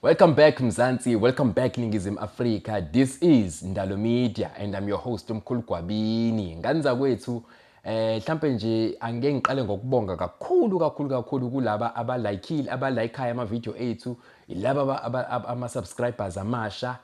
Welcome back, Mzansi. Welcome back, Ningizimu Africa. This is Ndalo Media and I'm your host, Umkhulu Gwabini. Ngane zakwethu, mhlambe nje angeke ngiqale ngokubonga kakhulu kakhulu kakhulu kulaba abalikile, abalikeayo ama video ethu, ilaba ama subscribers amasha.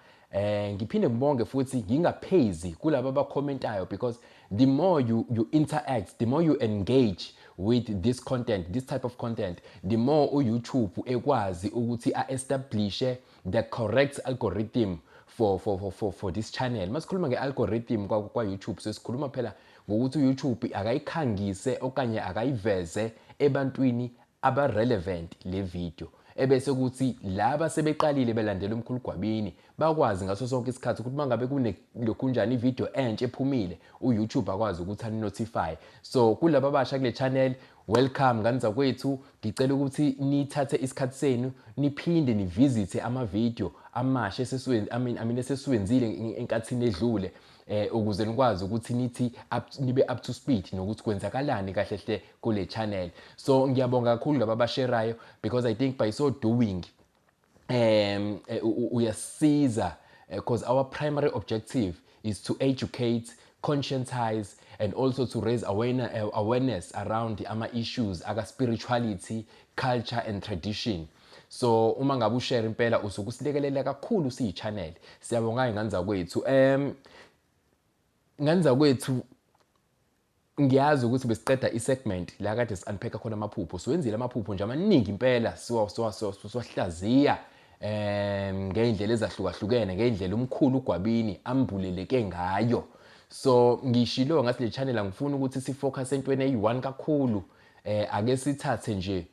Ngiphinde ngibonge futhi ngingaphezi kulaba abacommentayo, because the more you interact, the more you engage with this content, this type of content, the more uYouTube ekwazi ukuthi a-establishe the correct algorithm for this channel. Masikhuluma nge-algorithm kwa YouTube, sesikhuluma phela ngokuthi uYouTube akayikhangise okanye akayiveze ebantwini aba-relevant le video, ebese kuthi laba sebeqalile belandela uMkhulu Gwabini bakwazi ngaso sonke isikhathi ukuthi mangabe kunelokhunjani ivideo entsha ephumile, uYouTube akwazi ukuthi ani-notify. So kulaba abasha kule channel, welcome, ngane zakwethu. Ngicela ukuthi nithathe isikhathi senu niphinde nivisite ama-video amasha I mean esesiwenzile enkathini edlule, ukuze nikwazi ukuthi nithi nibe up to speed nokuthi kwenzakalani kahle hle kule channel. So ngiyabonga kakhulu laba abasherayo, because I think by so doing uyasiza, because our primary objective is to educate, conscientize and also to raise awareness around ama issues aka spirituality, culture and tradition. So uma ngabe ushare, impela usuke usilekelela kakhulu siyi channel. Siyabonga, ingane zakwethu. Ngane zakwethu, ngiyazi ukuthi besiqeda i-segment la kade si-unpack khona amaphupho. Siwenzile amaphupho nje amaningi impela, siwahlaziya ngey'ndlela ezahlukahlukene, ngey'ndlela uMkhulu uGwabini ambuleleke ngayo. So ngishilo ngathi le channel angifuni ukuthi sifocus entweni eyi-one kakhulu. Ake sithathe nje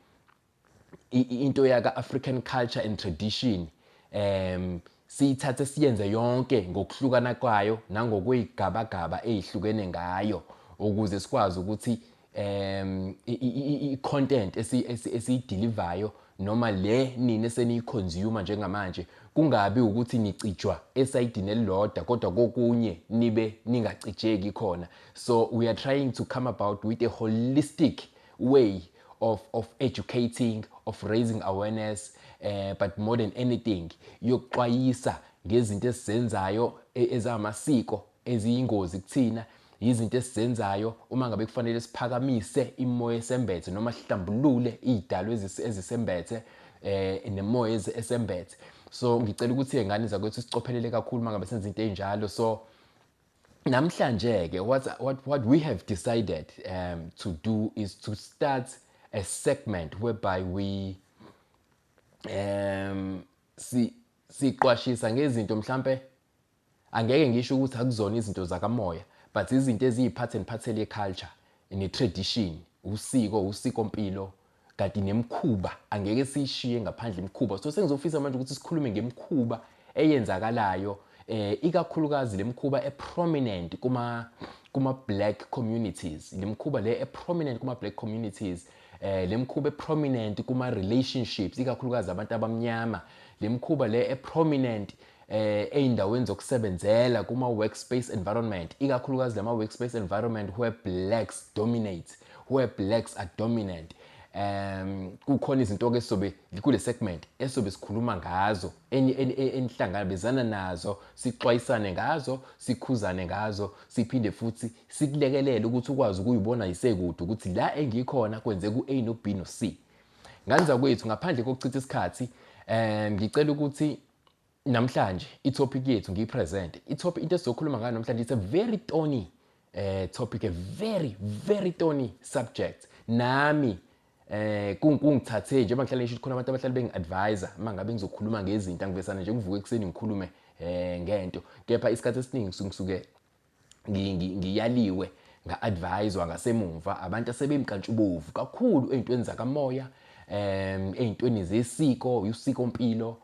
into yaka African culture and tradition, siyithathe siyenze yonke ngokuhlukana kwayo nangokwey'gabagaba ey'hlukene ngayo, ukuze sikwazi ukuthi i-content esiyidelivayo noma le nina eseniyi-consumer njengamanje kungabi ukuthi nicijwa esayidini elilodwa, kodwa kokunye nibe ningacijeki khona. So we are trying to come about with a holistic way of educating, of raising awareness, but more than anything yokuxwayisa ngezinto esizenzayo ezamasiko eziyingozi kuthina, izinto esizenzayo uma ngabe kufanele siphakamise imoya esembethe noma sihlambulule iy'dalo ezisembethe nemoya esembethe. So ngicela ukuthi ngane zakwethu sicophelele kakhulu uma ngabe senza into ey'njalo. So namhlanje ke, what we have decided to do is to start a segment whereby we si siqwashisa ngezinto, mhlambe angeke ngisho ukuthi akuzona izinto zakamoya, but izinto eziyi-part and parcel ye-culture ne-tradition, usiko, usikompilo, kanti nemikhuba angeke siyishiye ngaphandle imikhuba. So sengizofisa manje ukuthi sikhulume ngemikhuba eyenzakalayo, ikakhulukazi lemikhuba eprominent kuma black communities, lemikhuba le eprominent kuma black communities, lemikhuba eprominent kuma relationships, ikakhulukazi abantu abamnyama, lemikhuba le eprominent ey'ndaweni zokusebenzela, kuma workspace environment, ikakhulukazi lama workspace environment where blacks dominate, where blacks are dominant. Kukhona izinto ke sobe kule segment esobe sikhuluma ngazo, enihlangabezana nazo, sixwayisane ngazo, sikhuzane ngazo, siphinde futhi sikulekelele ukuthi ukwazi ukuyibona isekude ukuthi la engikhona kwenzeka u-A no B no C. Ngane zakwethu, ngaphandle kokuchitha isikhathi, ngicela ukuthi namhlanje i-topic yethu ngiyipresent. I-topic, into esizokhuluma ngayo namhlanje, it's a very thorny topic, a very very thorny subject. Nami kungithathe, njengoba ngihlale ngisho, khona abantu abahlale bengi-advise uma ngabe ngizokhuluma ngezinto, angivesane nje ngivuke ekuseni ngikhulume ngento, kepha isikhathi esiningi ngisuke ngiyaliwe, nga-adviswa ngasemumva abantu asebemkantshubovu kakhulu ey'ntweni zakamoya, ey'ntweni zesiko, usikompilo.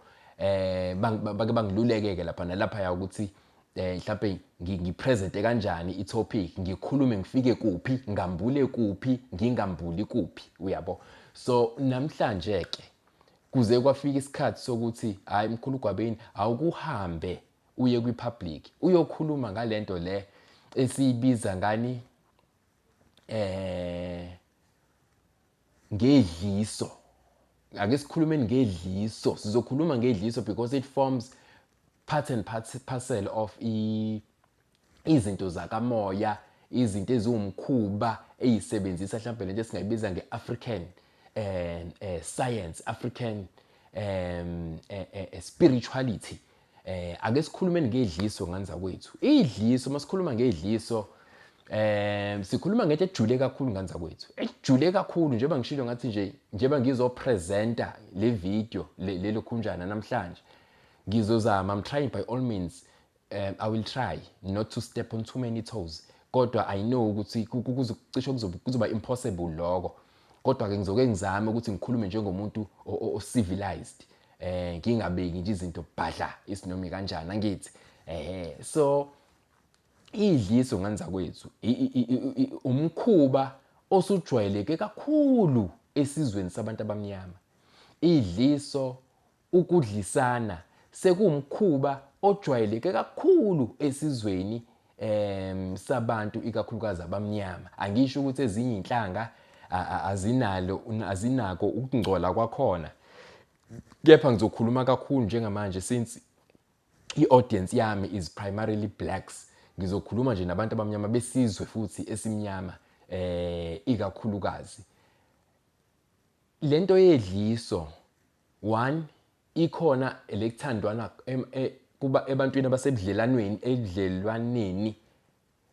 Bake bangiluleke-ke lapha nalaphaya ukuthi mhlawumbe ngipresente kanjani i-topic, ngikhulume ngifike kuphi, ngambule kuphi, ngingambuli kuphi, uyabo. So namhlanje ke kuze kwafika isikhathi sokuthi, hayi, Mkhulu Gwabeni, awukuhambe uye kwi-public uyokhuluma ngalento le esiyibiza ngani, ngedliso. Ake sikhulumeni ngedliso, sizokhuluma ngedliso because it forms part and parcel of izinto zakamoya, izinto eziwumkhuba eyisebenzisa mhlawumbe lento esingayibiza nge-African science, African spirituality. Ake sikhulumeni ngedliso nganza kwethu. Idliso, masikhuluma ngedliso, sikhuluma ngento ejule kakhulu nganza kwethu, ejule kakhulu. Njengoba ngishilo ngathi nje, njengoba ngizopresenta le video lelo khunjana namhlanje, ngizozama, I'm trying by all means, I will try not to step on too many toes, kodwa I know ukuthi cishe kuzoba impossible lokho, kodwa ke ngizoke ngizame ukuthi ngikhulume njengomuntu o-civilized, ngingabeki nje izinto bhadla isinomi kanjani, angithi? So idliso nganza kwethu umkhuba osujwayeleke kakhulu esizweni sabantu abamnyama. Idliso, ukudlisana, sekuwumkhuba ojwayeleke kakhulu esizweni sabantu, ikakhulukazi abamnyama. Angisho ukuthi ezinye inhlanga azinalo, azinako ukungcola kwakhona, kepha ngizokhuluma kakhulu njengamanje since i-audience yami is primarily blacks. Ngizokhuluma nje nabantu abamnyama besizwe futhi esimnyama ikakhulukazi. Lento yedliso, one, ikhona elekuthandwana kuba ebantwini abasebudlelanweni, edlelwaneni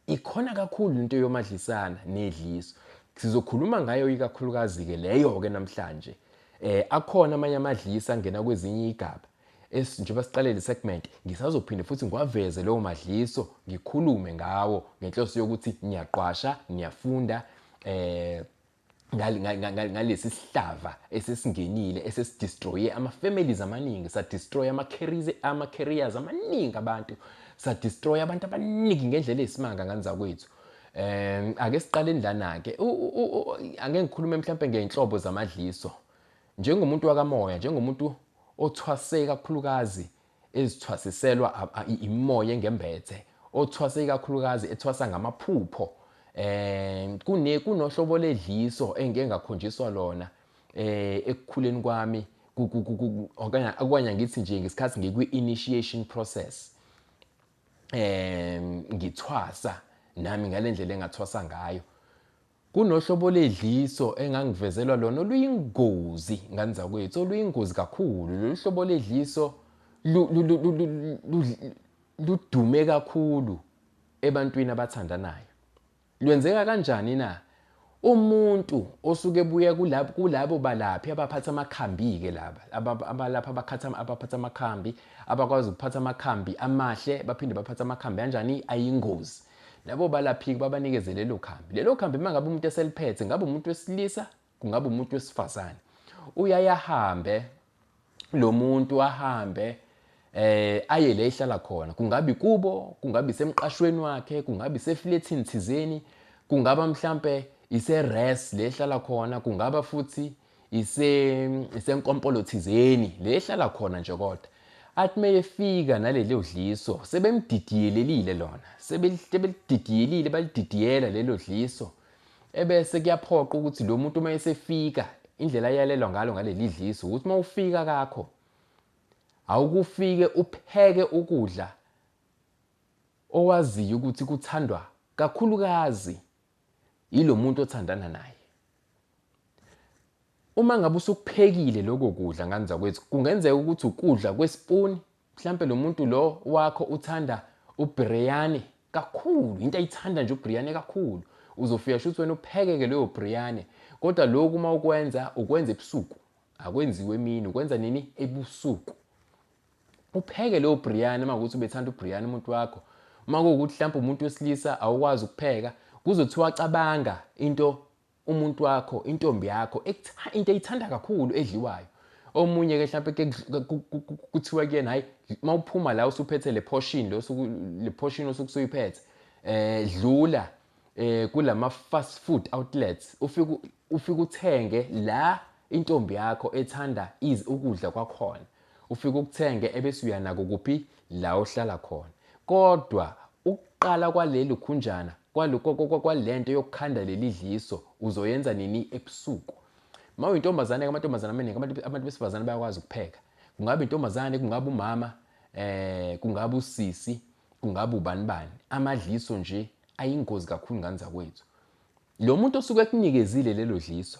ikhona kakhulu into yomadlisana nedliso. Sizokhuluma ngayo ikakhulukazi ke leyo ke namhlanje. Akhona amanye amadlisa angena kwezinye igaba, njengoba siqale le segment, ngisazophinde futhi ngiwaveze lowo madliso, ngikhulume ngawo ngenhloso yokuthi niyaqwasha, niyafunda ngalesi sihlava esesingenile, esesidestroye ama-families amaningi, sadestroy ama-careers amaningi abantu, sadestroy abantu abaningi ngendlela eyisimanga nganza kwethu. Ake siqaleni lana-ke, ake ngikhulume mhlampe ngey'nhlobo zamadliso. Njengomuntu wakamoya, njengomuntu othwase kakhulukazi, ezithwasiselwa imoya engembethe, othwase ikakhulukazi ethwasa ngamaphupho, kunohlobo ledliso engike ngakhonjiswa lona ekukhuleni kwami, okanye ngithi nje ngesikhathi ngikwi-initiation process, ngithwasa nami ngalendlela engathwasa ngayo. Kunohlobo ledliso engangivezelwa lona oluyingozi nganza kwethu, oluyingozi kakhulu. Lolu hlobo ledliso ludume kakhulu ebantwini abathandanayo. Lwenzeka kanjani na? Umuntu osuke ebuya kulabo balaphi abaphatha amakhambi-ke, laba abalapha abaphatha amakhambi, abakwazi ukuphatha amakhambi amahle, baphinde baphathe amakhambi anjani, ayingozi. Labo balaphi-ke babanikeze lelo khambi. Lelo khambi uma ngabe umuntu eseliphethe, ngabe umuntu wesilisa, kungabe umuntu wesifazane, uyaye ahambe lo muntu, ahambe aye le ehlala khona, kungabi kubo, kungabi semqashweni wakhe, kungabi seflethini thizeni, kungaba mhlambe ise-res le ehlala khona, kungaba futhi isenkompolo thizeni le ehlala khona nje. Kodwa athi meyefika nalelo dliso, sebemdidiyelelile lona, sebelididiyelile, balididiyela lelo dliso, ebese kuyaphoqa ukuthi lo muntu uma esefika, indlela ayalelwa ngalo ngaleli dliso ukuthi uma ufika kakho, awukufike upheke ukudla owaziyo ukuthi kuthandwa kakhulukazi yilo muntu othandana naye. Uma ngabe usukuphekile lokho kudla nganza kwethu, kungenzeka ukuthi ukudla kwesipuni, mhlampe lo muntu lo wakho uthanda ubiryani kakhulu, into ayithanda nje ubiryani kakhulu, uzofika shuthi wena uphekeke leyo biryani. Kodwa lokhu uma ukwenza, ukwenza ebusuku, akwenziwe emini, ukwenza nini? Ebusuku. Upheke leyo biryani uma kuwukuthi ubethanda ubiryani umuntu wakho. Uma kuwukuthi mhlawumbe umuntu wesilisa awukwazi ukupheka, kuzothiwa cabanga into umuntu wakho, intombi yakho into eyithanda kakhulu edliwayo. Omunye ke mhlawumbe ke kuthiwa kuyena, hayi, uma uphuma la usuphethe le portion, lo le portion osuke usuyiphethe, dlula kulama fast food outlets, ufike uthenge la intombi yakho ethanda ukudla kwakhona, ufike ukuthenge, ebese uyanako kuphi la ohlala khona. Kodwa ukuqala kwaleli khunjana kwalento yokukhanda leli dliso uzoyenza nini? Ebusuku. Uma uyintombazane, amantombazane amaningi, abantu besifazane bayakwazi ukupheka. Kungabe intombazane, kungabe umama, kungabe usisi, kungabe ubani bani. Amadliso nje ayingozi kakhulu ngane zakwethu. Lo muntu osuke ekunikezile lelo dliso,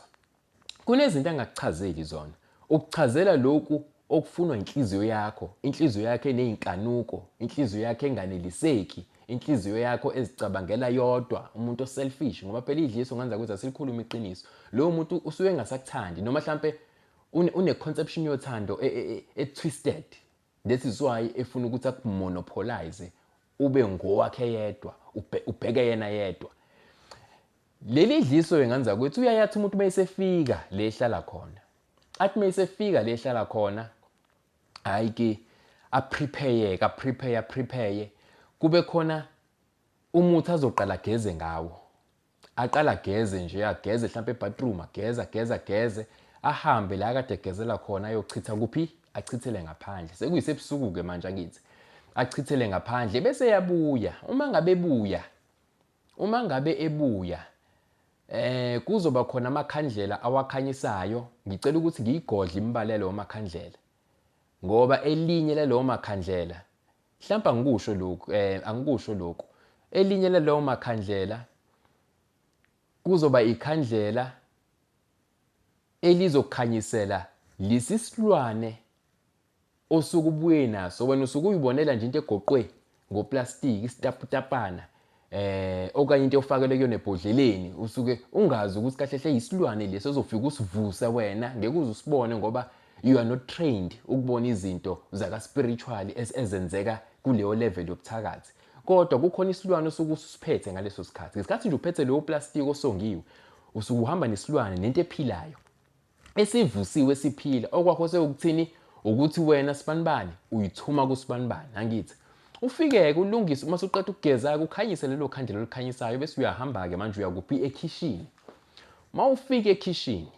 kunezinto angakuchazeli zona. Ukuchazela lokhu okufunwa inhliziyo yakho, inhliziyo yakho eney'nkanuko, inhliziyo yakho enganeliseki, inhliziyo yakho ezicabangela yodwa, umuntu oselfish, ngoba phela idliso nganza ukuthi asilikhuluma iqiniso. Lowo muntu usuke engasakuthandi noma mhlampe une-conception yothando e-twisted. That is why efuna ukuthi akumonopolize, ube ngowakhe yedwa, ubheke yena yedwa. Leli dliso enganza ukuthi uyayathi umuntu mayesefika le ehlala khona, athi mayesefika le ehlala khona, hayi ke, aprepare, aprepare, aprepare, kube khona umuthi azoqala ageze ngawo. Aqala ageze nje, ageze mhlawumbe ebathroom, ageze, ageze, ageze, ahambe la kade egezela khona, ayochitha kuphi? Achithele ngaphandle. Sekuyisebusuku-ke manje, angithi achithele ngaphandle bese eyabuya. Uma ngabe ebuya, kuzoba khona amakhandlela awakhanyisayo. Ngicela ukuthi ngiyigodle imbalelo wamakhandlela, ngoba elinye lalowo makhandlela, mhlawumbe angikusho lokhu, elinye lalowo makhandlela kuzoba ikhandlela elizokhanyisela lesi silwane osuke ubuye naso. Wena usuke uyibonela nje into egoqwe ngoplastiki, isitaputapana, okanye into ofakelwe kuyona ebhodleleni, usuke ungazi ukuthi kahle hle isilwane lesi ozofika usivuse. Wena ngeke uze usibone ngoba you are not trained ukubona izinto zaka spiritual ezenzeka kuleyo level yobuthakathi. Kodwa kukhona isilwane osuke usiphethe ngaleso sikhathi. Ngesikhathi nje uphethe leyo plastic osongiwe, usuke uhamba nesilwane nento ephilayo esivusiwe siphila. Okwakho sekukuthini? Ukuthi wena sibanibani uyithuma kusibanibani, angithi? Ufike-ke ulungise, uma usuqeda ukugeza-ke ukhanyise lelo khandlela olikhanyisayo, bese uyahamba-ke manje uya kuphi? Ekhishini. Uma ufika ekhishini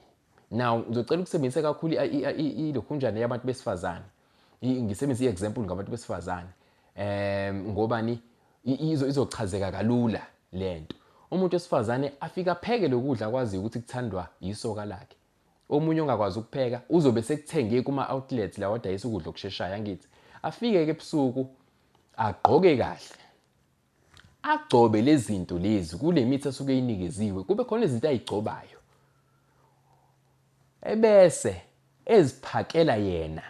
now, ngizocela ukusebenzisa kakhulu ilokhunjana yabantu besifazane, ngisebenzise i-example ngabantu besifazane, ngobani izochazeka kalula lento. Umuntu wesifazane afika apheke lokudla akwaziyo ukuthi kuthandwa yisoka lakhe. Omunye ongakwazi ukupheka uzobe sekuthenge kuma-outlets lawa adayisa ukudla okusheshayo, angithi? Afike-ke ebusuku, agqoke kahle, agcobe lezi zinto lezi kule mithi asuke eyinikeziwe, kube khona izinto ayigcobayo, ebese eziphakela yena,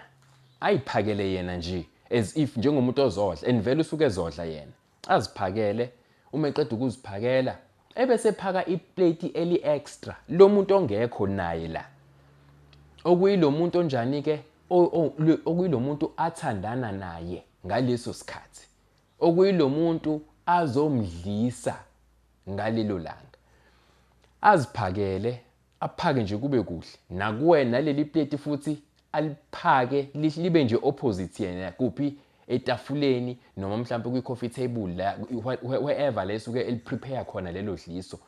ayiphakele yena nje as if njengomuntu ozodla, and vele usuke ezodla yena. Aziphakele, uma eqeda ukuziphakela ebese ephaka iplate eli extra lo muntu ongekho naye la, okuyilo muntu onjani ke, okuyilo muntu athandana naye ngaleso sikhathi, okuyilo muntu azomdlisa ngalelo langa. Aziphakele, aphake nje kube kuhle nakuwena. Naleli plate futhi aliphake libe nje opposite yena kuphi? Etafuleni noma mhlawumbe kwi-coffee table la, wherever la esuke eliprepare khona lelo dliso,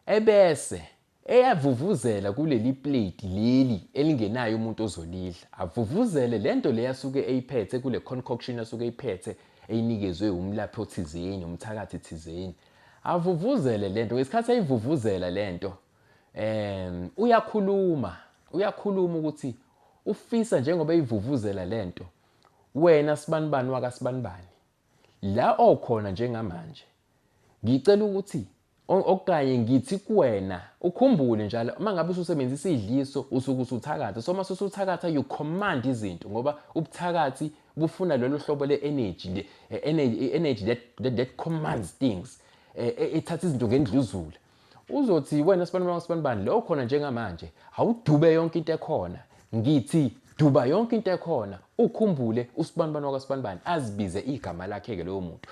ebese eyavuvuzela kuleli plate leli elingenayo umuntu ozolidla. Avuvuzele lento le asuke eyiphethe kule concoction asuke eyiphethe, eyinikezwe umlaphi othizeni, umthakathi thizeni. Avuvuzele lento. Ngesikhathi ayivuvuzela lento, uyakhuluma ukuthi ufisa, njengoba eyivuvuzela lento, "Wena sibanibani wakasibanibani, la okhona njengamanje, ngicela ukuthi okanye ngithi kuwena ukhumbule njalo, uma ngabe ususebenzisa idliso usuke usuthakatha. So uma usuthakatha, you command izinto, ngoba ubuthakathi bufuna lolo hlobo le-energy, le energy that commands things, ethatha izinto ngendluzula. Uzothi, 'Wena sibanibani sibanibani lo khona njengamanje, awudube yonke into ekhona. Ngithi duba yonke into ekhona, ukhumbule usibanibani wakasibanibani.' Azibize igama lakhe-ke loyo muntu.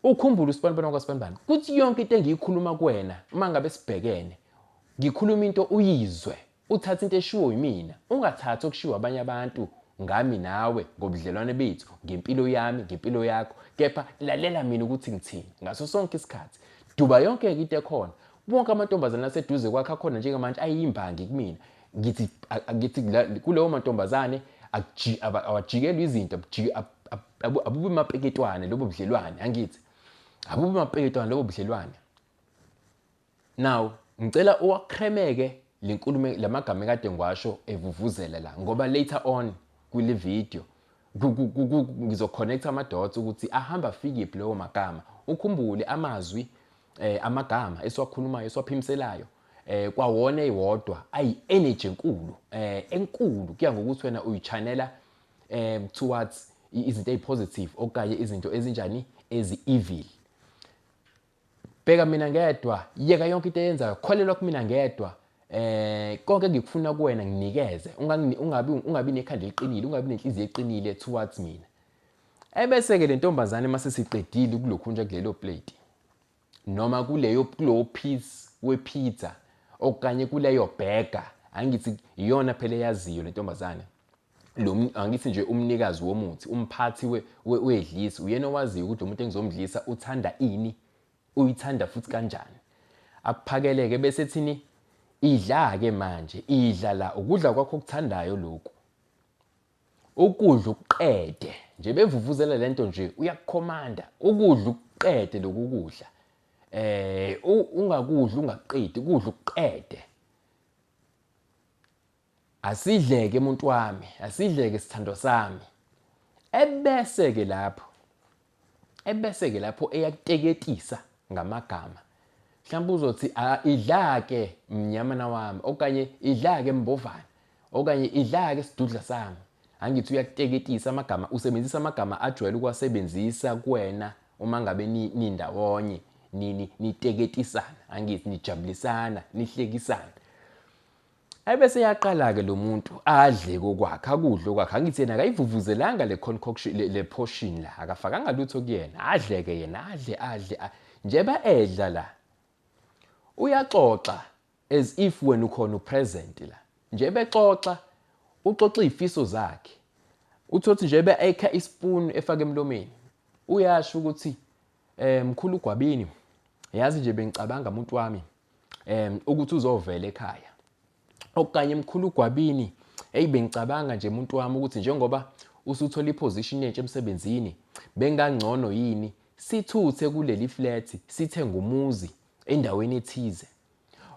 'Ukhumbule usibanibani wakasibanibani, kuthi yonke into engiyikhuluma kuwena, uma ngabe sibhekene, ngikhuluma into uyizwe, uthathe into eshiwo yimina, ungathathi okushiwo abanye abantu ngami nawe, ngobudlelwane bethu, ngempilo yami, ngempilo yakho, kepha lalela mina ukuthi ngithini ngaso sonke isikhathi. Duba yonke-ke into ekhona. Wonke amantombazane aseduze kwakhe akhona njengamanje ayimbangi kumina. Ngithi kulewo mantombazane awajikelwe izinto, abube mapeketwane lobo budlelwane, angithi? Abube mapeketwane lobo budlelwane." Now Ngicela uwakremeke lenkulumo, lamagama ekade ngiwasho evuvuzela la, ngoba later on kule video ngizoconnect ama-dots ukuthi ahamba afikephi lawo magama. Ukhumbule amazwi, amagama esiwakhulumayo, esiwaphimiselayo, kwawona eyodwa ayi-energy enkulu, enkulu. Kuya ngokuthi wena uyi-channela towards izinto ezipositive okanye izinto ezinjani, ezi-evil. Bheka mina ngedwa, yeka yonke into eyenzayo, kholelwa kumina ngedwa, konke engikufuna kuwena nginikeze, ungabi nekhanda eliqinile, ungabi nenhliziyo eqinile towards mina. Ebese ke le ntombazane mase siqedile kulokhu nje kulelo plate noma kuleyo kulowo piece wepizza okanye kuleyo burger, angithi iyona phela eyaziyo le ntombazane lo, angithi nje umnikazi womuthi, umphathi wedlisi, uyena owaziyo ukuthi umuntu engizomdlisa uthanda ini, uyithanda futhi kanjani. Akuphakeleke bese thini, idla ke manje, idla la ukudla kwakho okuthandayo lokhu, ukudla ukuqede nje. Bevuvuzela lento nje, uyakukhomanda ukudla ukuqede lokhu kudla, ungakudli ungaqedi, ukudla ukuqede. Asidleke muntu wami, asidleke sithando sami. Ebese ke lapho eyakuteketisa ngamagama. Mhlawumbe uzothi, idla ke mnyamana wami, okanye idla ke mbovana, okanye idla ke sidudla sami. Angithi uyakuteketisa amagama, usebenzisa amagama ajwayele ukuwasebenzisa kuwena uma ngabe nindawonye, niteketisana, angithi nijabulisana, nihlekisana. Ebese yaqala-ke lo muntu adle kokwakhe, akudle okwakhe. Angithi yena akayivuvuzelanga le concoction, le portion la, akafakanga lutho kuyena. Adle-ke yena, adle, adle. Njeba edla la, uyaxoxa as if wena ukhona, upresent la. Njeba exoxa, uxoxa iy'fiso zakhe. Uthothi njeba ekha ispoon efake emlomeni, uyasho ukuthi, mkhulu Gwabini, yazi nje bengicabanga umuntu wami ukuthi uzovela ekhaya, okanye mkhulu Gwabini, hey, bengicabanga nje umuntu wami ukuthi njengoba usuthola iposition entsha emsebenzini, bengangcono yini sithuthe kuleli flat, sithenge umuzi endaweni ethize,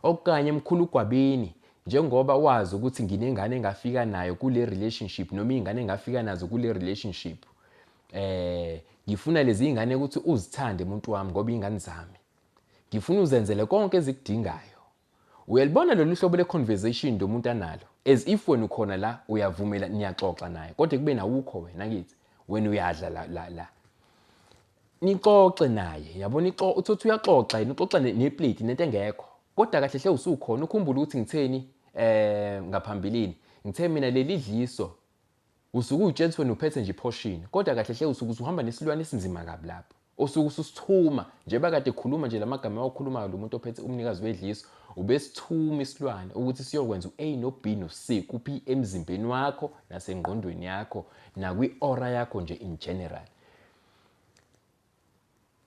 okanye mkhulu Gwabini, njengoba wazi ukuthi nginengane engafika nayo kule relationship, noma ingane engafika nazo kule relationship, ngifuna lezi ingane ukuthi uzithande umuntu wami, ngoba ingane zami, ngifuna uzenzele konke ezikudingayo. Uyalibona lolu hlobo le-conversation lo muntu analo as if wena ukhona la, uyavumela, niyaxoxa naye, kodwa kube nawukho wena. Kithi wena uyadla la la la, nixoxe naye, yabona, uthothi uyaxoxa yena, uxoxa neplate nento engekho, kodwa kahle hle usukhona. Ukhumbule ukuthi ngitheni ngaphambilini. Ngithe mina leli dliso usuke uyitshela ukuthi wena uphethe nje iportion, kodwa kahle hle usuke usuhamba nesilwane esinzima kabi lapho osuke ususithuma. Njengoba kade ekhuluma nje lamagama awakhulumayo lo muntu ophethe, umnikazi wedliso, ubesithuma isilwane ukuthi siyokwenza u-A no-B no-C kuphi, emzimbeni wakho nasengqondweni yakho nakwi-aura yakho nje in general.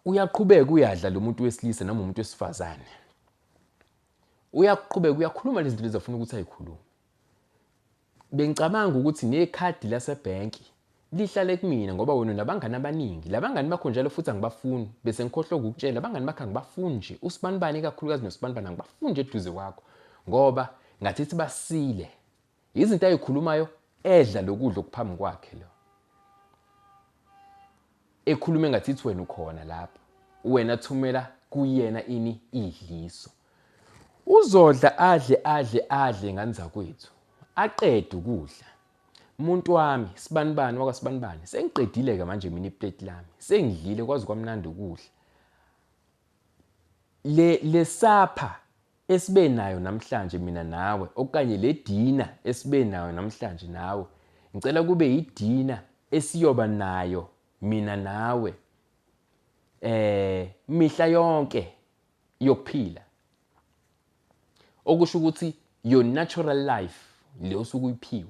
Uyaqhubeka uyadla lo muntu wesilisa noma umuntu wesifazane, uyaqhubeka uyakhuluma lezi zinto lezi afuna ukuthi ayikhulume. Bengicabanga ukuthi nekhadi lasebhenki lihlale kumina, ngoba wena unabangani abaningi. Labangani bakho njalo futhi angibafuni, bese ngikhohlwa ukukutshela, abangani bakho angibafuni nje, usibanibani ikakhulukazi nosibanibani, angibafuni nje eduze kwakho, ngoba ngathi basile. Izinto ayikhulumayo edla lokudla okuphambi kwakhe, lo ekhuluma engathi wena ukhona lapho, wena thumela kuyena ini, idliso. Uzodla, adle, adle, adle ngane zakwethu, aqede ukudla. Muntu wami, sibanibani wakasibanibani, sengiqedile ke manje mina iplate lami, sengidlile kwazi kwamnandi ukudla. Le lesapha esibe nayo namhlanje mina nawe, okanye le dinner esibe nayo namhlanje nawe, ngicela kube idinner esiyoba nayo mina nawe mihla yonke yokuphila, okusho ukuthi your natural life le osuke uyiphiwe,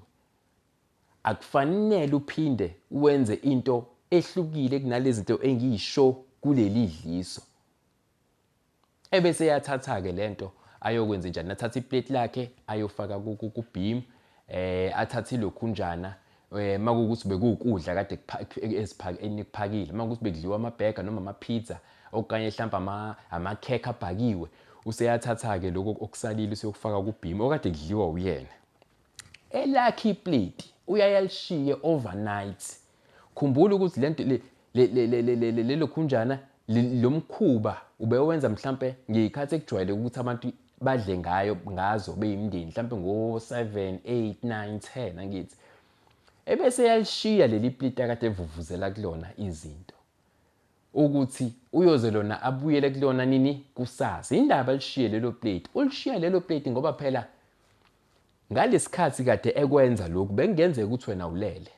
akufanele uphinde wenze into ehlukile kunalezi zinto engiyisho kuleli dliso. Ebese yathatha ke lento, ayokwenza njani? Athatha iplate lakhe ayofaka ku-beam, athathe ilokhunjana, makuwukuthi bekuwukudla kade enikuphakile, makuwukuthi bekudliwa amabhega noma amapizza okanye mhlawumbe amakhekhe abhakiwe. Useyathatha-ke lokhu okusalile useyokufaka kubhimu okade kudliwa uyena. Elakhe iplate uyaye alishiye overnight. Khumbula ukuthi lento lelo khunjana lo mkhuba ubewenza mhlampe ngey'khathi ekujwayele ukuthi abantu badle ngayo ngazo beyimndeni mhlampe ngo-7 8 9 10 angithi ebese yalishiya leli plate akade evuvuzela kulona izinto ukuthi uyoze lona abuyele kulona nini kusasa indaba lishiye lelo plate ulishiya lelo plate ngoba phela ngalesikhathi kade ekwenza lokhu bekungenzeka ukuthi wena ulele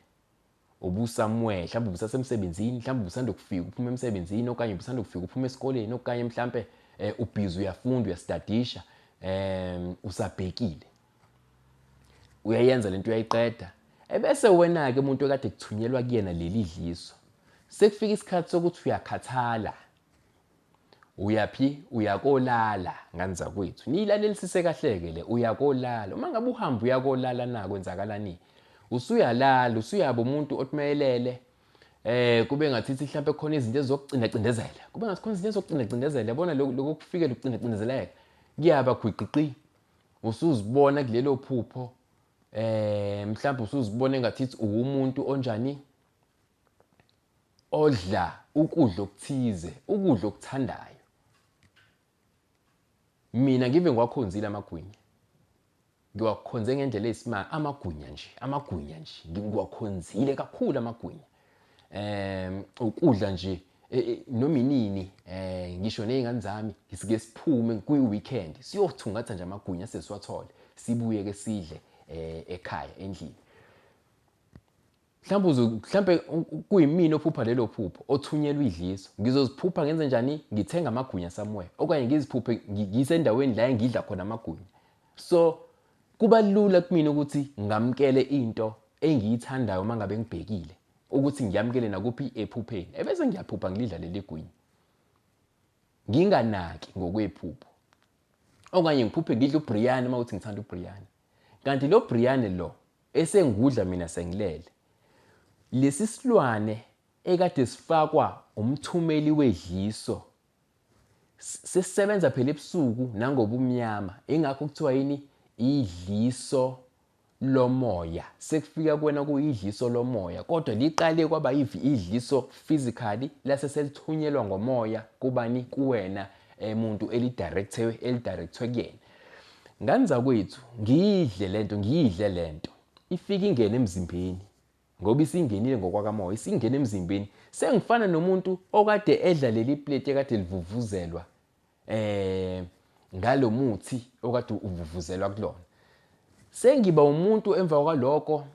ubusamwe mhlawumbe ubusasemsebenzini mhlawumbe ubusanda kufika uphuma emsebenzini okanye ubusanda kufika uphuma esikoleni okanye mhlambe eh, ubhizi uyafunda uyastadisha usabhekile uyayenza lento uyayiqeda ebese wena-ke umuntu ekade kuthunyelwa kuyena leli dliso sekufika isikhathi sokuthi uyakhathala uyaphi uyakolala ngani zakwethu niyilalelisise kahleke le uyakolala uma ngabe uhamba uyakolala na kwenzakalani usuyalala usuyaba umuntu otimayelele kube ngathi mhlawumbe khona izinto ezizokucinda cindezela kube ngathi khona izinto ezizokucinda cindezela yabona lokho kufikela ukucinda cindezeleka kuyaba gwiqiqi usuzibona kulelo phupho mhlawumbe usuzibona engathi uwumuntu onjani odla ukudla okuthize ukudla okuthandayo mina ngive ngiwakhonzile amagwinya ngiwakhonze ngendlela eyisimanga amagwinya nje amagwinya nje ngiwakhonzile kakhulu amagwinya ukudla nje e, e, noma inini ngisho nezingane zami sike siphume kwi weekend siyothungatha nje amagwinya sesiwathole sibuye ke sidle ekhaya endlini mhlawumbe uzo mhlawumbe kuyimina ophupha lelo phupho othunyelwa idliso ngizoziphupha ngenze njani ngithenga amagwinya somewhere okanye ngiziphuphe ngisendaweni la engidla khona amagwinya so kuba lula kumina ukuthi ngamkele into engiyithandayo uma ngabe ngibhekile ukuthi ngiyamkele nakuphi ephupheni ebese ngiyaphupha ngilidla leli gwinya nginganaki ngokwephupho okanye ngiphuphe ngidla uBrian uma uthi ngithanda uBrian kanti lo Brian lo esengudla mina sengilele lesi silwane ekade sifakwa umthumeli wedliso sesisebenza phela ebusuku nangobumnyama ingakho kuthiwa yini idliso lomoya sekufika kuwena kuyidliso lomoya kodwa liqale kwaba idliso physically lase selithunyelwa ngomoya kubani kuwena muntu elidirectwe elidirectwe kuyena ngani zakwethu ngiyidle lento ngiyidle lento ifike ingene emzimbeni ngoba isingenile ngokwakamoya isingene emzimbeni sengifana nomuntu okade edla leli plate ekade livuvuzelwa ngalomuthi okade uvuvuzelwa kulona sengiba umuntu emva kwaloko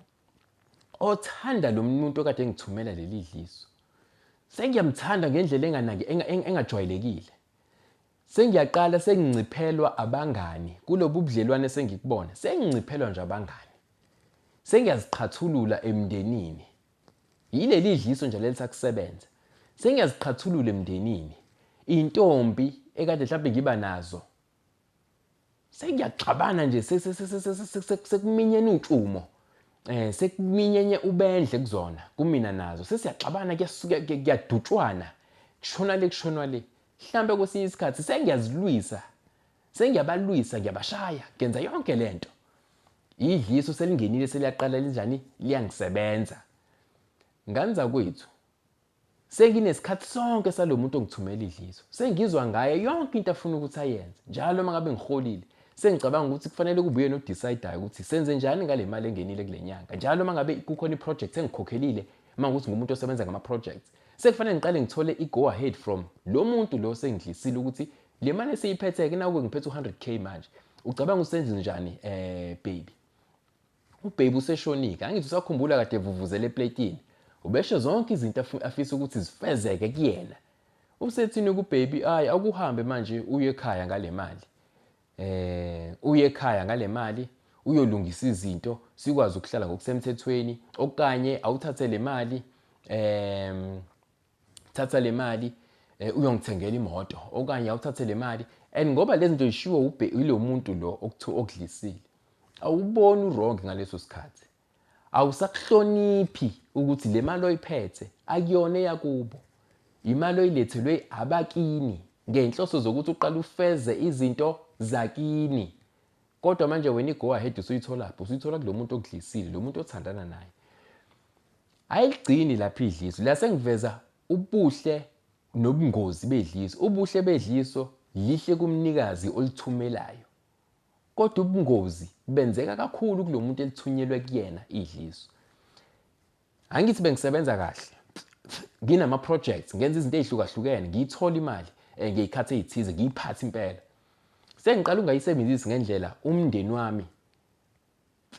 othanda lo muntu okade engithumela leli dliso sengiyamthanda ngendlela enganaki engajwayelekile sengiyaqala senginciphelwa abangani kulobu budlelwane sengikubona senginciphelwa nje abangani sengiyaziqhathulula emndenini yileli dliso nje leli sakusebenza sengiyaziqhathulula emndenini intombi ekade mhlawumbe ngiba nazo sengiyaxabana nje sekuminyene utshumo sekuminyenye ubendle kuzona kumina nazo sesiyaxabana kuyasuka kuyadutshwana kushona le kushonwa le mhlambe kwesinye isikhathi sengiyazilwisa sengiyabalwisa ngiyabashaya ngenza yonke lento idliso selingenile seliyaqala linjani liyangisebenza ngani zakwethu senginesikhathi sonke salomuntu ongithumela idliso sengizwa ngaye yonke into afuna ukuthi ayenze njalo uma ngabe ngiholile sengicabanga ukuthi kufanele kube uyena odecidayo ukuthi senze njani ngale mali engenile kule nyanga njalo uma ngabe kukhona iproject engikhokhelile uma ukuthi ngumuntu osebenza ngama-projects sekufanele ngiqale ngithole i-go ahead from lo muntu lo sengidlisile ukuthi le mali esiyiphethe-ke nakuke ngiphethe u-100 k manje ucabanga usenze njani baby ubaby useshonile angithi usakhumbula kade evuvuzele epletini ubesho zonke izinto afisa ukuthi zifezeke kuyena usethini kubaby ayi akuhambe manje uye ekhaya ngale mali uye ekhaya ngale mali uyolungisa izinto sikwazi ukuhlala ngokusemthethweni okanye awuthathe le mali thatha le mali uyongithengela imoto okanye awuthathe le mali and ngoba lezi zinto zishiwo ilo muntu lo okudlisile awuboni uwrong ngaleso sikhathi awusakuhloniphi ukuthi le mali oyiphethe akuyona eyakubo imali oyilethelwe abakini Ngenhloso zokuthi uqale ufeze izinto zakini. Kodwa manje wena i-go ahead usuyitholaphi? Usuyithola kulo muntu okudlisile, lo muntu othandana naye. Ayiligcini lapha idliso. La sengiveza ubuhle nobungozi bedliso. Ubuhle bedliso lihle kumnikazi olithumelayo. Kodwa ubungozi benzeka kakhulu kulo muntu elithunyelwe kuyena idliso. Angithi bengisebenza kahle. Nginama projects, ngenza izinto ezihlukahlukene, ngiyithola imali ngey'khathi ey'thize, ngiyiphathe impela. Sengiqala ungayisebenzisi ngendlela umndeni wami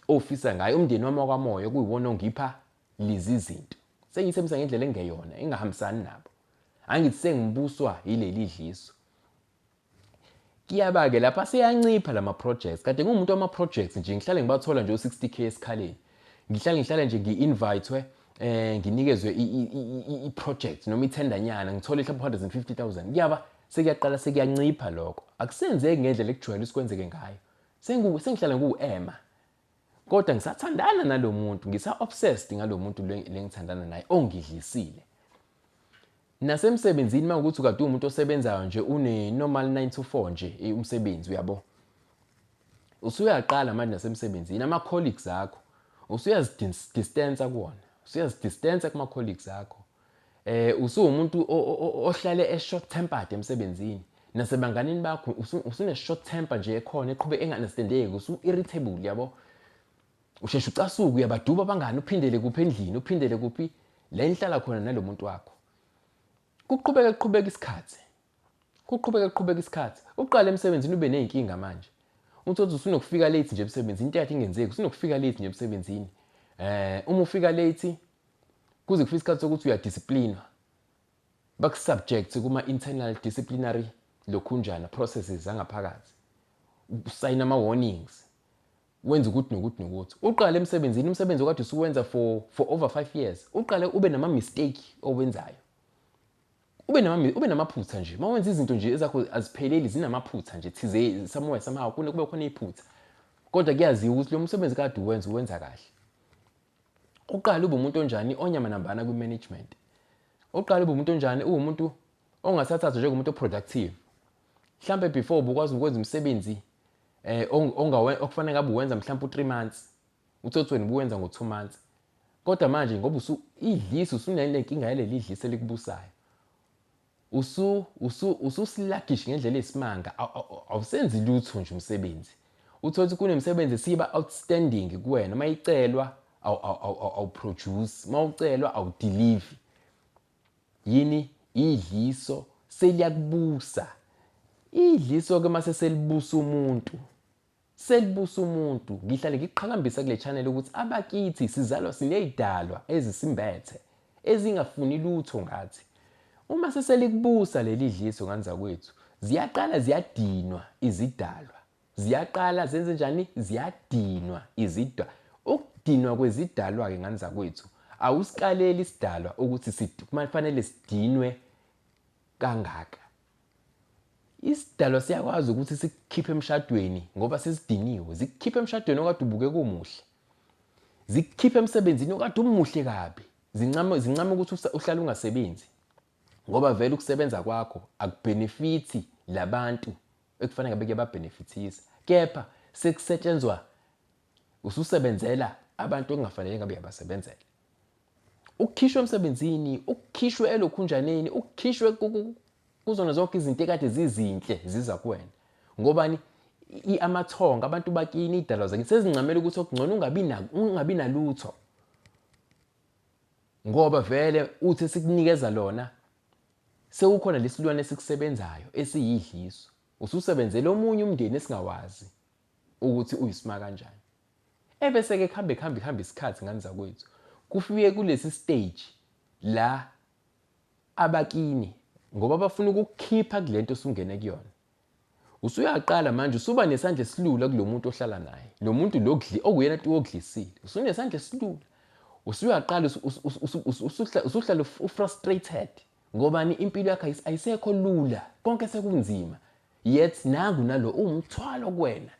ofisa ngayo, umndeni wami wakwamoya okuyiwona ongipha lezi zinto. Sengiyisebenzisa ngendlela engeyona, engahambisani nabo. Angithi sengibuswa yileli dliso. Kuyaba-ke lapha seyancipha lama projects. Kade ngiwumuntu wama projects nje, ngihlale ngibathola nje u-60K esikhaleni. Ngihlale nje ngi-invite nginikezwe i-project noma ithendanyana, ngithole mhlawumbe 150,000. Kuyaba sekuyaqala sekuyancipha lokho. Akusenzeki ngendlela ekujwayele ukuthi kwenzeke ngayo. Sengihlala ngiwu-ema. Kodwa ngisathandana nalo muntu, ngisa-obsessed ngalo muntu lengithandana naye ongidlisile. Nasemsebenzini uma ukuthi ukade uwumuntu osebenzayo nje une normal 9 to 4 nje umsebenzi uyabo. Usuyaqala manje nasemsebenzini ama colleagues akho usuyazidistance kuwona. Usuyazidistance kuma colleagues akho. Usuwumuntu ohlale e short tempered emsebenzini. Nasebanganini bakho usune short temper nje ekhona eqhube enga-understandeki, usu irritable yabo. Usheshe ucasuke, uyabaduba abangani, uphindele kuphi endlini, uphindele kuphi la enihlala khona nalomuntu wakho. Kuqhubeka kuqhubeka isikhathi. Kuqhubeka kuqhubeka isikhathi. Uqale emsebenzini ube nezinkinga manje. Uthi usunokufika late nje emsebenzini, into yakhe ingenzeki, usunokufika late nje emsebenzini. Uma ufika late kuze kufike isikhathi sokuthi uyadisciplinwa. Bakusubject kuma internal disciplinary lokhunjana processes zangaphakathi. Usayina ama warnings. Wenza ukuthi nokuthi nokuthi. Uqale emsebenzini, umsebenzi okade usuwenza for over 5 years. Uqale ube nama mistake owenzayo. Ube namaphutha nje. Uma wenza izinto nje ezakho azipheleli, zinamaphutha nje thize somewhere somehow kube khona iphutha. Kodwa kuyaziwa ukuthi lo msebenzi kade uwenza kahle. Uqale ube umuntu onjani onyama nambana kwi management. Uqale ube umuntu onjani, uwumuntu ongasathathwa njengomuntu oproductive. Mhlambe before ubukwazi ukwenza umsebenzi okufanele ngabe uwenza mhlambe u3 months. Uthi wena ubuwenza ngo2 months. Kodwa manje ngoba idliso usunenkinga yaleli idliso elikubusayo. Usu sluggish ngendlela esimanga, awusenzi lutho nje umsebenzi. Uthola ukuthi kunemisebenzi esiba outstanding kuwena, mayicelwa awu produce, mawucelwa awudeliver. Yini idliso seliyakubusa. Idliso ke mase selibusa umuntu. Selibusa umuntu. Ngihlale ngiqhakambisa kule channel ukuthi abakithi sizalwa sinezidalwa ezisimbethe ezingafuni lutho ngathi. Uma seselikubusa leli dliso ngane zakwethu, ziyaqala ziyadinwa izidalwa. Ziyaqala zenze njani? Ziyadinwa izidalwa. Ukudinwa kwezidalwa ke ngane zakwethu, awusikaleli isidalwa ukuthi kufanele sidinwe kangaka. Isidalwa siyakwazi ukuthi sikukhiphe emshadweni ngoba sesidiniwe, zikukhiphe emshadweni okade ubuke kumuhle. Zikukhiphe emsebenzini okade umuhle kabi. Zincama ukuthi uhlale ungasebenzi. Ngoba vele ukusebenza kwakho akubenefithi labantu ekufanele ngabe kuyababenefithisa. Kepha sekusetshenzwa ususebenzela abantu okungafanele ngabe uyabasebenzela. Ukukhishwa emsebenzini, ukukhishwe elokhunjaneni, ukukhishwe kuzona zonke izinto ekade zizinhle ziza kuwena. Ngobani amathonga abantu bakini idalwa zakini sezincamela ukuthi okungcono ungabi nalutho. Ngoba vele uthi sikunikeza lona sekukhona lesilwane esikusebenzayo esiyidliso. Ususebenzela omunye umndeni esingawazi ukuthi uyisima kanjani. Ebese ke kuhambe kuhambe kuhambe isikhathi ngane zakwethu. Kufike kulesi stage la abakini ngoba bafuna ukukukhipha kulento osungene kuyona. Usuyaqala manje usuba nesandla esilula kulomuntu ohlala naye. Lo muntu lo okuyena tu okudlisile. Usunesandla esilula. Usuyaqala usuhlala ufrustrated ngobani impilo yakho ayisekho lula. Konke sekunzima. Yet nangu nalo uwumthwalo kuwena.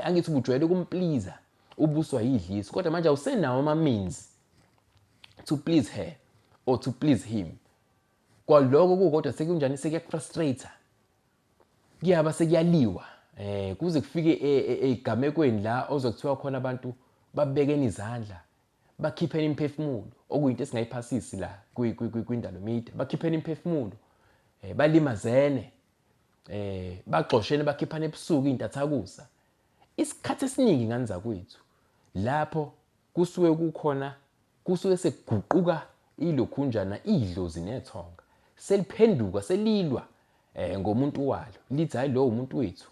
Angithi ubujwayele ukumplease, ubuswa yidliso, kodwa manje awusenawo ama means to please her or to please him. Kwaloko kukodwa sekunjani, sekuyakufrustrate. Kuyaba sekuyaliwa kuze kufike ezigamekweni la ozokuthiwa khona abantu babekene izandla, bakhiphene imiphefumulo, okuyinto esingayiphasisi la kwindalo media. Bakhiphene imiphefumulo, balimazene, baxoshene, bakhiphane ebusuku intathakusa. Isikhathi esiningi ngane zakwethu lapho kusuke kukhona, kusuke sekuguquka ilokhunjana, idlozi nethonga seliphenduka selilwa ngomuntu walo, lithi hayi lo umuntu wethu,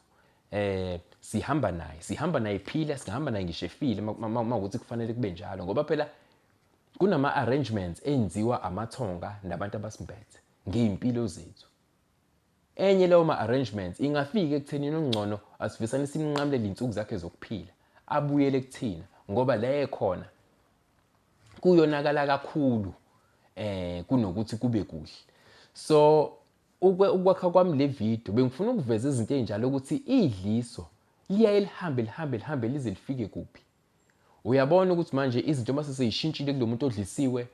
sihamba naye, sihamba naye phila, singahamba naye ngisho efile mawukuthi kufanele kube njalo, ngoba phela kunama arrangements enziwa amathonga nabantu abasimbethe ngey'mpilo zethu. Enye lawo ma-arrangements ingafika ekuthenini okungcono asivisane simnqamulele iy'nsuku zakhe zokuphila, abuyele kuthina, ngoba la ekhona kuyonakala kakhulu kunokuthi kube kuhle. So ukwakha kwami le video bengifuna ukuveza izinto ey'njalo ukuthi idliso liyaye lihambe lihambe lihambe lize lifike kuphi. Uyabona ukuthi manje izinto mase seyishintshile kulo muntu odlisiwe,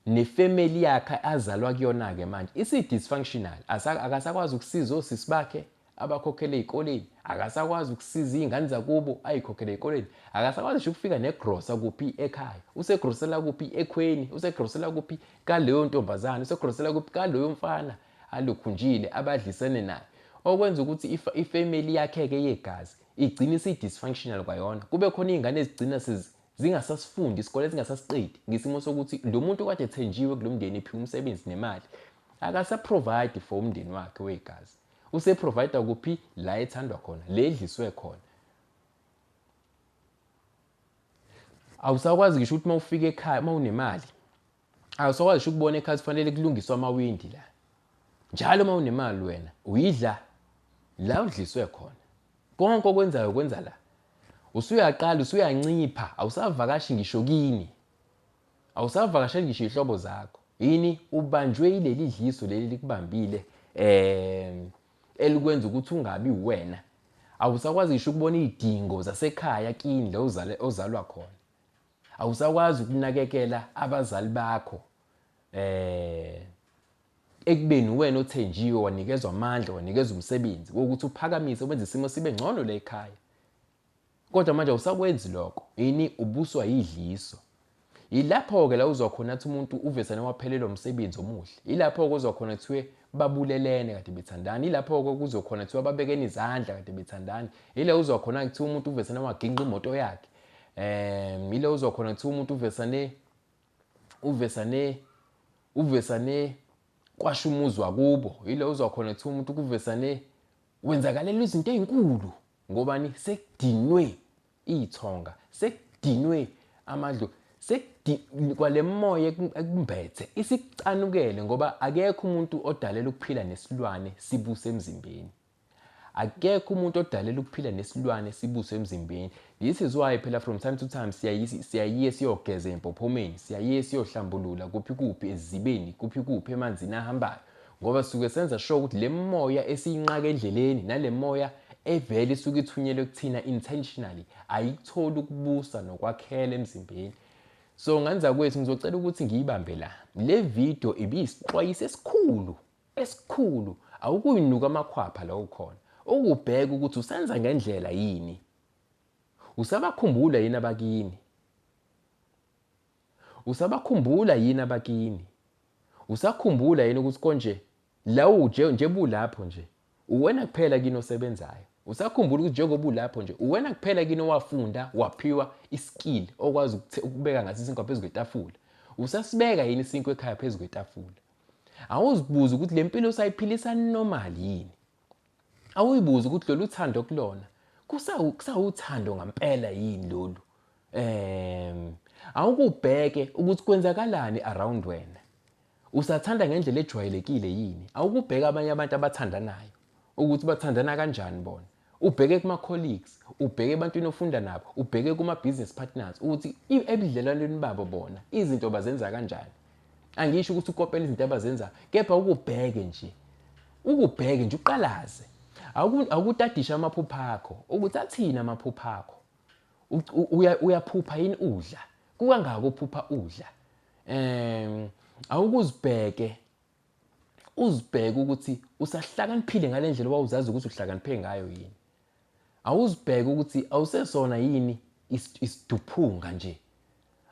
nefamily yakhe azalwa kuyona-ke manje isi-dysfunctional, akasakwazi ukusiza osisi bakhe abakhokhele ey'koleni, akasakwazi ukusiza iy'ngane zakubo ay'khokhele ey'koleni, akasakwazi ngisho ukufika negrosa kuphi ekhaya, usegrosela kuphi ekhweni, usegrosela kuphi kaleyo ntombazane, usegrosela kuphi kaloyo mfana alukhunjile abadlisene naye, okwenza ukuthi ifamily yakhe-ke yegazi igcine isi-dysfunctional kwayona. Kube khona iy'ngane ezigcina zingasasifundi isikole, zingasasiqedi, ngesimo sokuthi lo muntu kade ethenjiwe kulo mndeni, ephiwe umsebenzi nemali, akasaprovide for umndeni wakhe wegazi, useprovide kuphi la ethandwa khona, le edliswe khona. Awusakwazi ngisho ukuthi uma ufika ekhaya uma unemali, awusakwazi ngisho ukubona ekhaya kufanele kulungiswe amawindi la. Njalo uma unemali wena uyidla la udliswe khona, konke okwenzayo kwenza la. Usuyaqala usuyancipha, awusavakashi ngisho kini, awusavakasheli ngisho iy'hlobo zakho. Yini? Ubanjwe yileli dliso leli likubambile, elikwenza ukuthi ungabi uwena. Awusakwazi ngisho ukubona iy'dingo zasekhaya kini la ozalwa khona. Awusakwazi ukunakekela abazali bakho, ekubeni uwena othenjiwe, wanikezwa amandla, wanikezwa umsebenzi wokuthi uphakamise, wenze isimo sibe ngcono la ekhaya. Kodwa manje awusakwenzi lokho. Yini? Ubuswa yidliso. Yilapho-ke la uzwa khona athi umuntu uvesane waphelelwa umsebenzi omuhle. Yilapho-ke uzwa khona kuthiwe babulelene kade bethandana. Yilapho-ke kuzwa khona kuthiwa babekene izandla kade bethandana. Yila uzwa khona kuthiwa umuntu uvesane waginqa imoto yakhe. Yila uzwa khona kuthiwa umuntu uvesane kwasha umuzi wakubo. Yila uzwa khona kuthiwa umuntu kuvesane wenzakalelwa izinto ey'nkulu. Ngobani? Sekudinwe ithonga, sekudinwe amadlo, kwale moya ekumbethe isikucanukele, ngoba akekho umuntu odalela ukuphila nesilwane sibuse emzimbeni. Akekho umuntu odalela ukuphila nesilwane sibuse emzimbeni. This is why phela from time to time siyayiye siyogeza empophomeni, siyayiye siyohlambulula kuphi kuphi ezibeni, kuphi kuphi emanzini ahambayo, ngoba suke senza sure ukuthi le moya esiyinqaka endleleni nale moya evele isuke ithunyelwe kuthina intentionally ayikutholi ukubusa nokwakhela emzimbeni. So ngane zakwethu, ngizocela ukuthi ngiyibambe la. Le video ibiyisixwayiso esikhulu esikhulu, awukuyinuka amakhwapha la ukhona, ukubheka ukuthi usenza ngendlela yini, usabakhumbula yini abakini, usabakhumbula yini abakini, usakhumbula yini ukuthi konje la uje nje bulapho nje uwena kuphela kini osebenzayo, usakhumbula ukuthi njengoba ulapho nje uwena kuphela kini owafunda waphiwa iskill okwazi ukubeka ngaso isinkwa phezu kwetafula, usasibeka yini isinkwa ekhaya phezu kwetafula? Awuzibuze ukuthi le mpilo usayiphilisa normal yini? Awuyibuze ukuthi lolu thando kulona kusawuthando ngampela yini lolu? Awukubheke ukuthi kwenzakalani around wena. Usathanda ngendlela ejwayelekile yini? Awukubheke abanye abantu abathandanayo ukuthi bathandana kanjani bona. Ubheke kuma-colleagues, ubheke ebantwini ofunda nabo, ubheke kuma-business partners ukuthi ebudlelwaneni babo bona izinto bazenza kanjani. Angisho ukuthi ukopela izinto abazenzayo, kepha ukubheke nje, ukubheke nje uqalaze. Awukutadisha amaphupho akho, ukuthi athini amaphupho akho. Uyaphupha yini udla? Kukangaka uphupha udla? Awukuzibheke Uzibheke ukuthi usahlakaniphile ngale ndlela owawuzazi ukuthi uhlakaniphe ngayo yini. Awuzibheke ukuthi awusesona yini isiduphunga nje.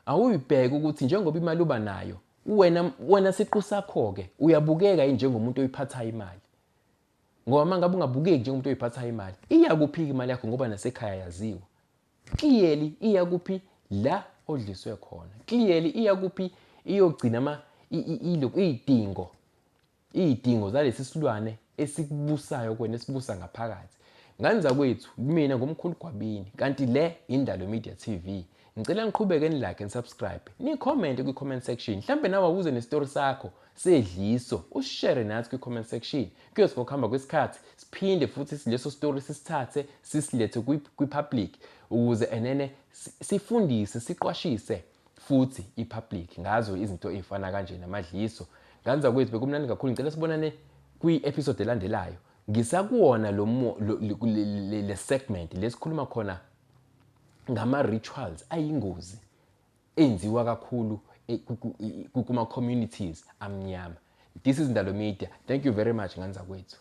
Awuyibheke ukuthi njengoba imali uba nayo, wena siqu sakho-ke uyabukeka yini njengomuntu oyiphathayo imali. Ngoba uma ngabe ungabukeki njengomuntu oyiphathayo imali, iya kuphi-ke imali yakho ngoba nasekhaya yaziwa. Clearly iya kuphi la odliswe khona. Clearly iya kuphi iyogcina ama iy'dingo iy'dingo zalesi silwane esikubusayo kwena esibusa ngaphakathi. Ngane zakwethu mina ngumkhulu Gwabini kanti le Indalo Media TV. Ngicela niqhubeke ni like and subscribe. Ni comment kwi comment section. Mhlambe nawe awuze nestory sakho sedliso usishare nathi kwi comment section. Kuyothi ngokuhamba kwesikhathi siphinde futhi leso story sisithathe sisilethe kwi public ukuze enene sifundise siqwashise futhi i-public ngazo izinto ey'fana kanje namadliso. Ngane zakwethu bekumnandi kakhulu ngicela sibonane kwi-episode elandelayo. Ngisakuwona lo le segment lesikhuluma khona ngama-rituals ayingozi enziwa kakhulu e, kuma-communities amnyama. This is Ndalo Media. Thank you very much ngane zakwethu.